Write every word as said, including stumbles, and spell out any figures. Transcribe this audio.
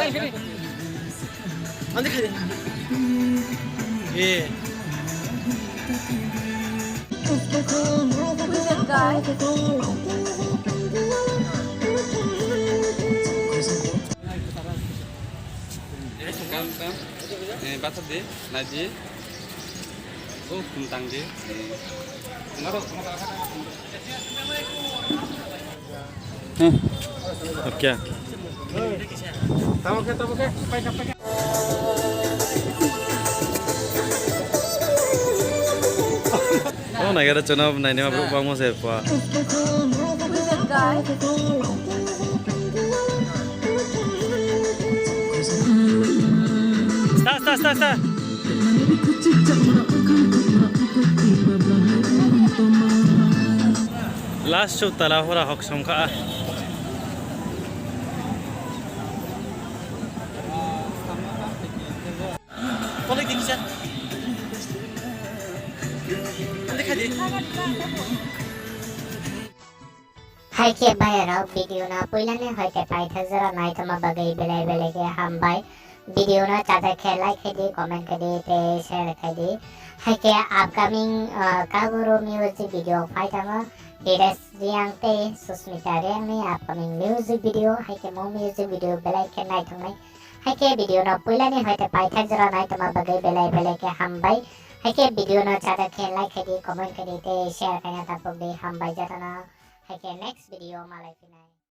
Ande khai de. Eh. Kam, kam. Eh, bathar di, naidi. Oh, tang di. Eh. Hmm. Oke. Tamo ke, tamo ke. Pai ka, pai ka. Oh, naigada chwngno nainima borok bangma se kwa. Sta, sta, sta, sta. Last show tala hora hok songkha. Kolai dikisa. Ande khai di. Hai khe bhai rok, video no puila ni hoi te paithak jora naitoma bagwi belai belai khe hambai. Video no chajak khe like khai di, comment khai di, tei share khai di. Hai khe upcoming, uh, Kaguru music video phai thango. Hires Reang tei Susmita Reang ni upcoming music video, hai khe mo music video belai khe naithoknai. Hai khe video no puila ni hoi te paithak jora naitoma bagwi belai belai khe hambai. Hai khe video no chajak khe like khai di, comment khai di, tei share khai na tapuk di, hambai jotano. Hai khe next video malai phinai.